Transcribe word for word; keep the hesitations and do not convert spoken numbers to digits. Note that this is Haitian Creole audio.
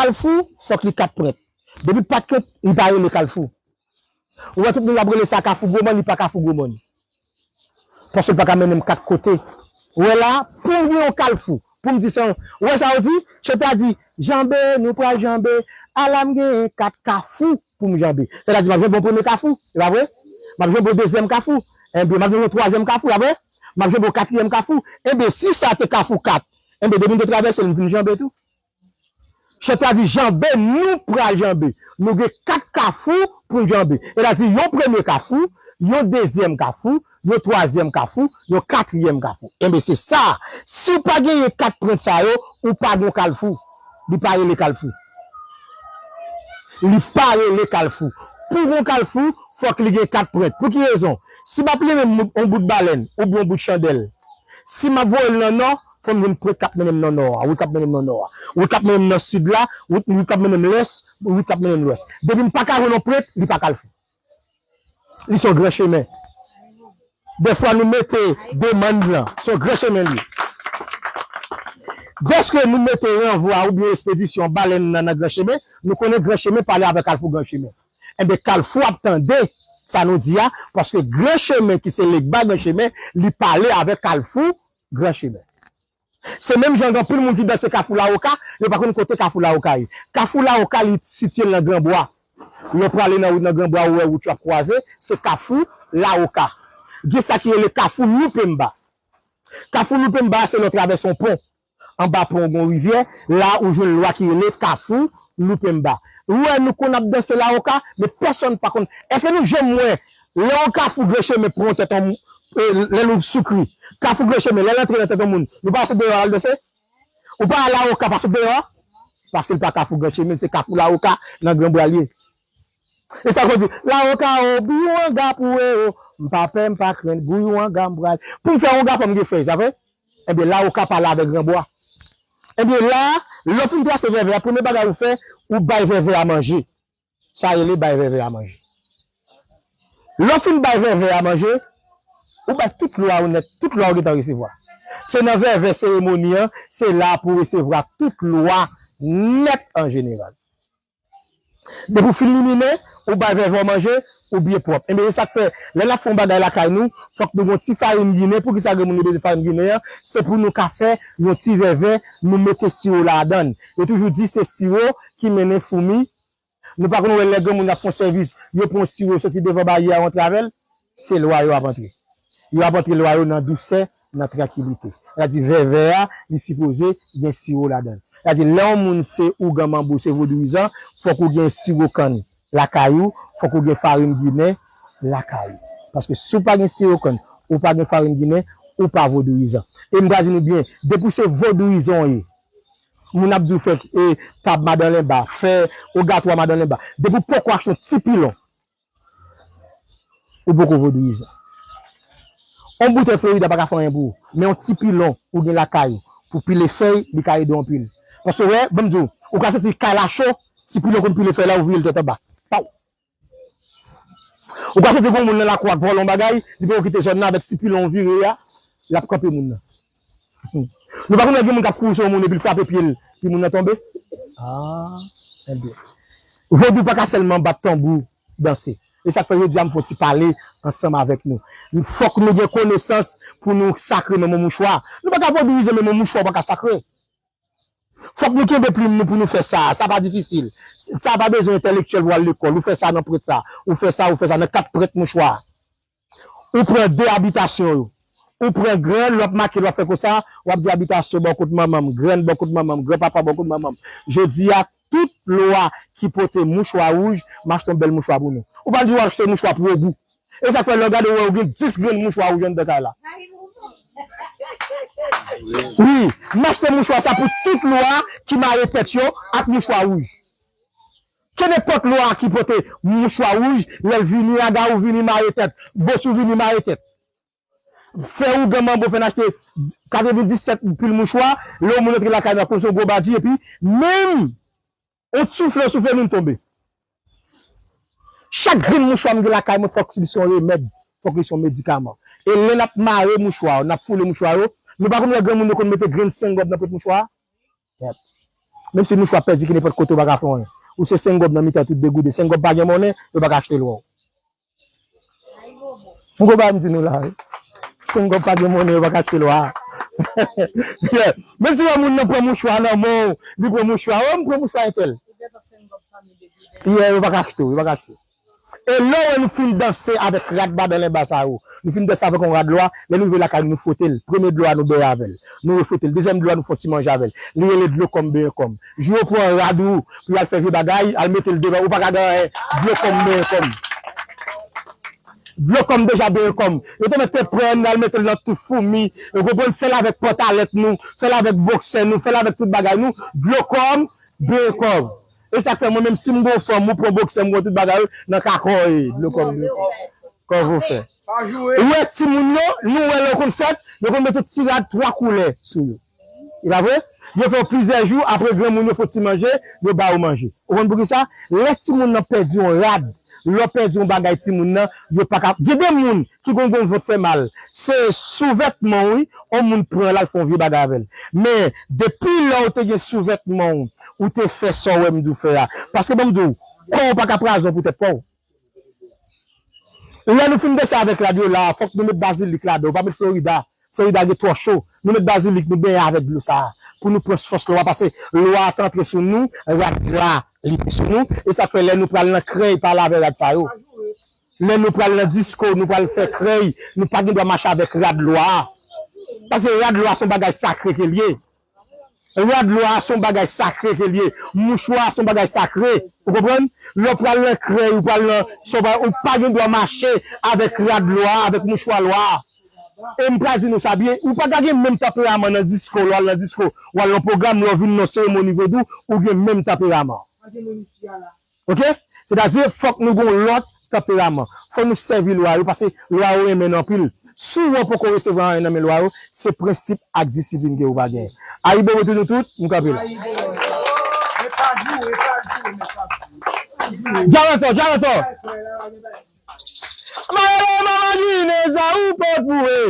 Kalfou, fòk li kat prent. Depi pa t prent, li pa rele Kalfou. Ou wè tout moun ap rele sa Kafou Gwo Mòn, li pa Kafou Gwo Mòn. Paske l pa ka mennen m kat kote. Ou wè la, pou m gen yon kalfou, pou m di sa, ou wè sa yo di? Cheta di, janbe, nou pral janbe, ala m gen kat kafou pou m janbe. Sètadi, m ap janbe yon premye kafou, e pa vre? M ap janbe yon dezyèm kafou, enben, m ap janbe yon twazyèm kafou, e pa vre? M ap janbe yon katriyèm kafou. Enben, si sa te kafou kat, enben, depi m te travèse l, m vin janbe tou. Chètadi janbe, nou pral janbe. Nou gen kat kafou pou n janbe. Sètadi yon premye kafou, yon dezyèm kafou, yon twazyèm kafou, yon katriyèm kafou. Enben, se sa. Si w pa genyen kat prent sa yo, ou pa gen kalfou. Li pa rele kalfou. Li pa rele kalfou. Pou gon kalfou, fòk li gen kat prent. Pou ki rezon? Si m ap limen yon bout balèn oubyen yon bout chandèl, si m ap voye l nan nò, fò m jwenn prent k ap mennen m nan nò a, wout k ap mennen m nan nò a, wout k ap mennen m nan sid la, wout, wout k ap mennen m lès, wout k ap mennen m lwès. Depi m pa ka jwenn yon prent, li pa kalfou. Li se yon gran chemen. Dèfwa nou mete demann lan, se yon gran chemen li ye. Dèske nou mete ranvwa oubyen espedisyon balèn nan nan gran chemen, nou konnen gran chemen pale avèk kalfou gran chemen. Enben, kalfou ap tande sa nou di a, paske gran chemen ki se Legba gran chemen, li pale avèk kalfou gran chemen. Se menm jan gen anpil moun ki danse Kafou Lawoka, yo pa konn kote Kafou Lawoka ye. Kafou Lawoka, li sitiye nan Granbwa. Lè w prale nan wout nan Granbwa, ou wè wout yo ap kwaze, se Kafou Lawoka. Gen sa ki rele Kafou Loupemba. Kafou Loupemba, se lè w travèse yon pon. Anba pon, gen yon rivyè, la ou jwenn lwa ki rele Kafou Loupemba. Ou wè, nou konn ap danse Lawoka, men pèsonn pa konn. Èske nou janm wè, lè yon kafou gran chemen pran tèt yon, e, lè nou sou kri, kafou gran chemen, lè l antre nan tèt yon moun, nou pa sot deyò al danse? Ou pa al Lawoka, pa sot deyò a? Paske l pa Kafou Gran Chemen, se Kafou Lawoka nan Granbwa l ye. E sa k di, Lawoka o, bouyou anga pou e o, m pa pè, m pa krent, bouyou anga m pral. Pou m fè yon anga, fò m gen fèy, sa vre? Enben, Lawoka pale avèk Granbwa. Enben, la, lè w fin trase vèvè a, premye bagay ou fè, ou bay vèvè a manje. Sa rele bay vèvè a manje. Lè w fin bay vèvè a manje, ou bay tout lwa ou nèt, tout lwa ou gentan resevwa. Se nan vèvè seremoni an, se la pou w resevwa tout lwa nèt an jeneral. Depi w fin liminen, ou bay vèvè w manje, ou byen pwòp. Enben, se sa k fè, lè n ap fè yon bagay lakay nou, fòk nou gen yon ti farin ginen. Poukisa gen moun yo bezwen farin ginen an? Se pou nou ka fè yon ti vèvè, nou mete siwo ladan l. Yo toujou di se siwo ki mennen foumi. Nou pa konn wè lè granmoun ap fè yon sèvis, yo pran yon siwo soti devan baryè a, yo antre avè l, se lwa yo ap antre. Yo ap antre lwa yo nan dousè, nan trankilite. Sètadi vèvè a, li sipoze gen siwo ladan l. Sètadi lè yon moun se ougan manbo, se vodouyizan, fòk ou gen siwo kann lakay ou, fòk ou gen farin ginen lakay ou. Paske si w pa gen siwo kann, ou pa gen farin ginen, ou pa vodouyizan. E m pral di nou byen, depi w se vodouyizan w ye, moun ap di w fè, e, tab madan Lenba, fè ogatwa madan Lenba. Depi w poko achte yon ti pilon, ou poko vodouyizan. Yon boutèy Florida pa ka fè anyen pou ou, men yon ti pilon ou gen lakay ou, pou pile fèy, li ka ede w anpil. Paske, wè, ban m di w, ou ka santi kay la cho, ti pilon konn pile fèy la, ou vire l tèt anba. Paw! Ou ka soti gen yon moun nan lakou a k vòlè yon bagay, li poko kite zòn nan, avèk ti pilon w vire a, l ap kanpe moun nan. Nou pa konn wè gen moun k ap kouri sou yon moun epi l frape pye l, epi moun nan tonbe? Ah, enben. Vodou pa ka sèlman bat tanbou, danse. E sa k fè jodi a m fè yon ti pale ansanm avèk nou. Fòk nou gen konesans pou nou sakre menm yon mouchwa. Nou pa ka vodouize menm yon mouchwa, ou pa ka sakre. Fòk nou kenbe plim nou pou nou fè sa. Sa pa difisil. Sa pa bezwen entèlektyèl pou al lekòl. Ou fè sa nan prent sa. Ou fè sa, ou fè sa nan kat prent mouchwa. Ou pran de abitasyon yo. Ou pran grenn, lè w ap make, lè w ap fè konsa, w ap di abitasyon bò kot manman m, grenn bò kot manman m, granpapa bò kot manman m. Jodi a, tout lwa ki pote mouchwa wouj, m achte yon bèl mouchwa pou nou. Ou pa di w achte mouchwa pou ogou. E sa k fè lè w gade w wè ou gen dis grenn mouchwa wouj anndan kay la. Wi, m achte mouchwa sa pou tout lwa ki mare tèt yo ak mouchwa wouj. Kenenpòt lwa ki pote mouchwa wouj, lè l vini, aga ou vini mare tèt, bòs ou vini mare tèt. Fè ougan manbo fè n achte katrevenndisèt pil mouchwa, lè yon moun antre lakay nou, ap konn se yon gwo badji, epi menm yon soufle, soufle nou, n tonbe. Chak grenn mouchwa m gen lakay mwen, fòk li se yon remèd, fòk li se yon medikaman. E lè n ap mare mouchwa yo, n ap foule mouchwa yo, nou pa konn wè granmoun yo konn mete grenn sengòb nan pwent mouchwa a? Yèp. Menm si mouchwa pèdi ki nenpòt kote, ou pa ka fè anyen. Ou se senk gòb nan mitan tout degouden. Senk gòb pa gen monnen, yo pa ka achte lwa w. M konprann m di nou la, wi. Senk gòb pa gen monnen, yo pa ka achte lwa. Yeah. Menm si yon moun nan pran mouchwa nan men w, li pran mouchwa, oh, m pran mouchwa entèl. Yeah, yo pa ka achte w, yo pa ka achte w. E lè w wè nou fin danse avèk rad madanm enba sa yo, nou fin danse avèk yon rad lwa, lè nou rive lakay nou, nou fwote l. Premye dlo a nou benyen avè l. Nou refwote l. Dezyèm dlo a nou fè yon ti manje avè l. Li rele dlo kòm benyen kòm. Jou yo pran rad ou pou y al fè vye bagay, al mete l devan, ou pa ka gen anyen. Dlo kòm benyen kòm. Dlo kòm deja benyen kòm. Yo te mèt te pran l, al mete l nan tou foumi. Yo konprann, fè l avèk pantalèt nou, fè l avèk boksè nou, fè l avèk tout bagay nou. Dlo kòm benyen kòm. E sa k fè mwen menm si m gon fanm, ou pran boksè m, gon tout bagay, nan kakò e dlo kòm benyen kòm. Kòman w fè? Ou wè timoun yo, nou wè lè yo konn fèt, yo konn mete ti rad twa koulè sou yo. E pa vre? Yo fè w plizyè jou, apre granmoun yo fè w ti manje, yo ba yo manje. Ou konn poukisa? Lè timoun nan pèdi yon rad, lè w pèdi yon bagay timoun nan, yo pa ka. Gen de moun ki konn gon vant fè mal. Se souvètman w, wi, yon moun pran l al fè yon vye bagay avè l. Men, depi lè w te gen souvètman w, ou te fè sa w wè m di w fè a. Paske ban m di w, kò w pa ka pran zon pou tèt pa w. Lè nou fin danse avèk rad yo la, fòk nou met bazilik ladan, ou pa met florida. Florida gen twò cho. Nou met bazilik, nou benyen avèk dlo sa a. Pou nou pran fòs lwa, paske lwa a te antre sou nou, rad la, li te sou nou. E sa k fè lè nou pral nan krèy, pale avèk rad sa yo. Lè nou pral nan disko, nou pral fè krèy, nou pa gen dwa mache avèk rad lwa a. Paske rad lwa a se yon bagay sakre ke l ye. Rad lwa a se yon bagay sakre ke l ye. Mouchwa a se yon bagay sakre. Ou konprann? Lè w pral nan krèy, ou pral nan, se yon bagay, ou pa gen dwa mache avèk rad lwa a, avèk mouchwa lwa a. E m pral di nou sa byen, ou pa ka gen menm tanperaman nan disko, lè w al nan disko, w al nan pwogram, lè w vin nan seremoni vodou, ou gen menm tanperaman. Ok? Sètadi, fòk nou gen yon lòt tanperaman. Fòk nou sèvi lwa yo, paske lwa yo renmen nou anpil. Si w wè w poko resevwa anyen nan men lwa yo, se prensip ak disiplin ke ou pa genyen. Ayibobo tout nou tout, m kanpe la. Dyaratò, dyaratò. Malere manman Ginen sa ou pot pou e.